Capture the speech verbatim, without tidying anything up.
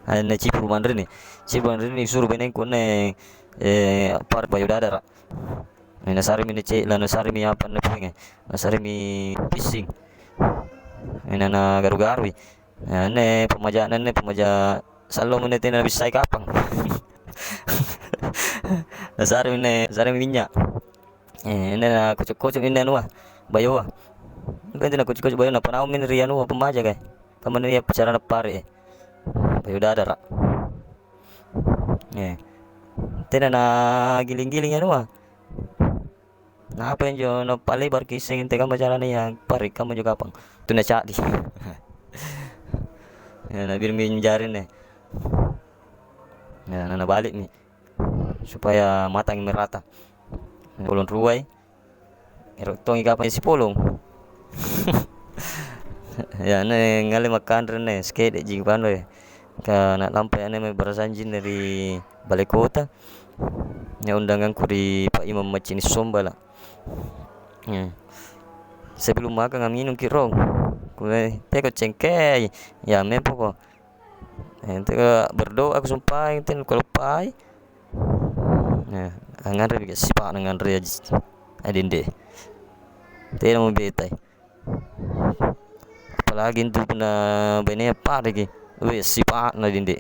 Anne cipuru manreni, cipuru manreni suro bainengku anne, eh, appare' bayu dadara. Eh, nasaremi anne ce'la, nasaremi apa anne puenge, nasaremi pissing. Eh, na, nagaru-garui. Eh, anne pamaja'na anne pamaja' sallomo anne tena nabissai kapang. Nasaremi anne, nasaremi minya'. Eh, anne nakucu'-kucu'mi anne anua, bayoa. Intu nakucu'-kucu' bayoa, napanaummi ri anua pammaja' kai. Kamma anne ia pacarana pare', bayu dadara. Eh, tena nagiling-giling anua. Napa injo napalebarki isseng antekamma carana ia pare' kamma anjo kapang. Tuna ca'di. Eh, nabirimmi anjo jari anne. Eh, na nabali'mi. Supaya matangi merata. Polong ruai, ero' tongi kapang sipolong. Ya, anne ngalle makkanre anne, sike'de'ji kuanre. Ka na'lampai anne mae barasanji anne ri balai kota. Ya, undangangku ri Pa' Imang Maccini Sombala. Hmm. Sebelum makan nginungki' rong. Kue, teko cengkei. Ya, mempoko. Eh, teka berdoa kusumpai, ten kaluppai. Nah, angnganre sipa'na nganre aji-, adende. Tena mubetai. Apalagi intu punna bainea padaki. Weh, sipa'na dende.